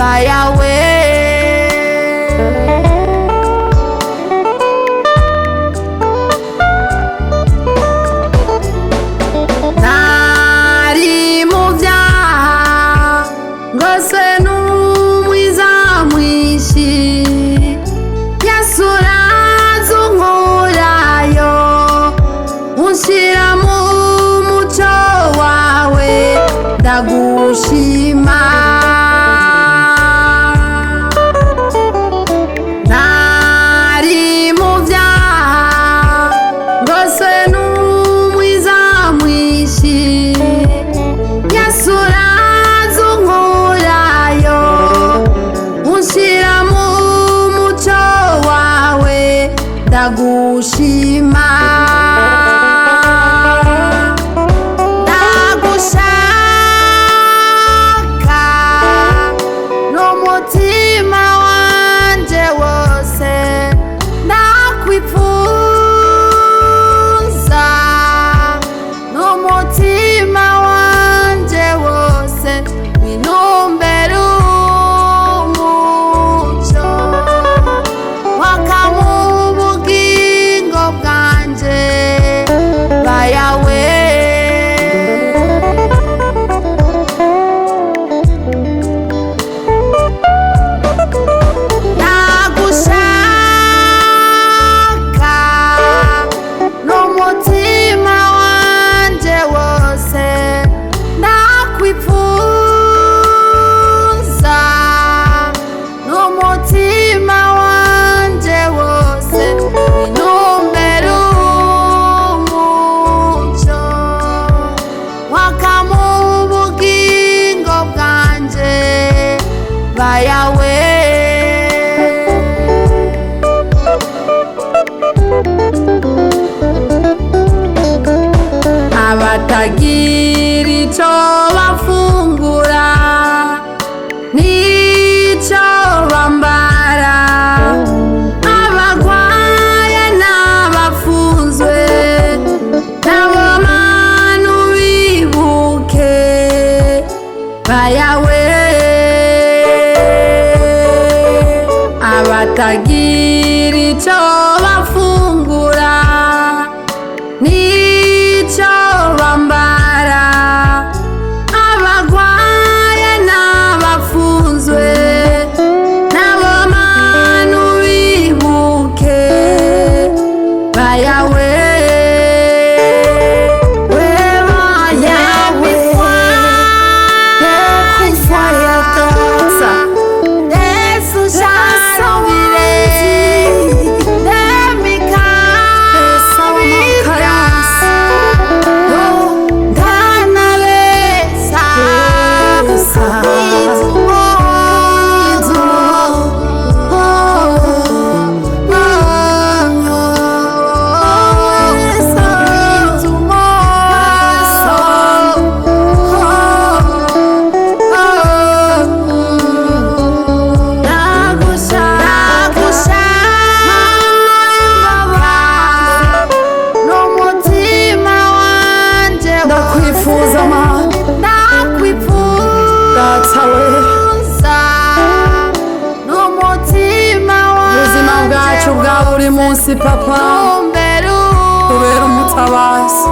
Bayawe. Nari mu byaha ngose n'umwiza mwinshi, Yesu uraza unkurayo, unshira mu muco wawe, ndagushima. Nari mu byaha ngose n'umwiza mwinshi, Yesu uraza unkurayo, unshira mu muco wawe, ndagushima. Ndagushaka n'umutima wanje wose, ndakwifuza n'umutima wanje wose, winumbere umuco waka mu bugingo bwanje, Bayawe. Ndagushaka n'umutima wanje wose, ndakwifuza n'umutima wanje wose, winumbere umuco waka mu bugingo bwanje, Bayawe. Abatagira ico bafungura n'ico bambara, abagwaye n'abafunzwe, nabo bantu bibuke, Bayawe. Abatagira ico bafungura n'ico bambara, abagwaye n'abafunzwe, nabo bantu bibuke, Bayawe. We Bayawe, Yesu sharubire nemikabira ndanabesa N'umutima wanje Ndakwifuza Mana, ndakwifuza Data we, n'umutima ubuzima wanje bwacu bwa buri munsi, Papa, wose, tubere umutabazi.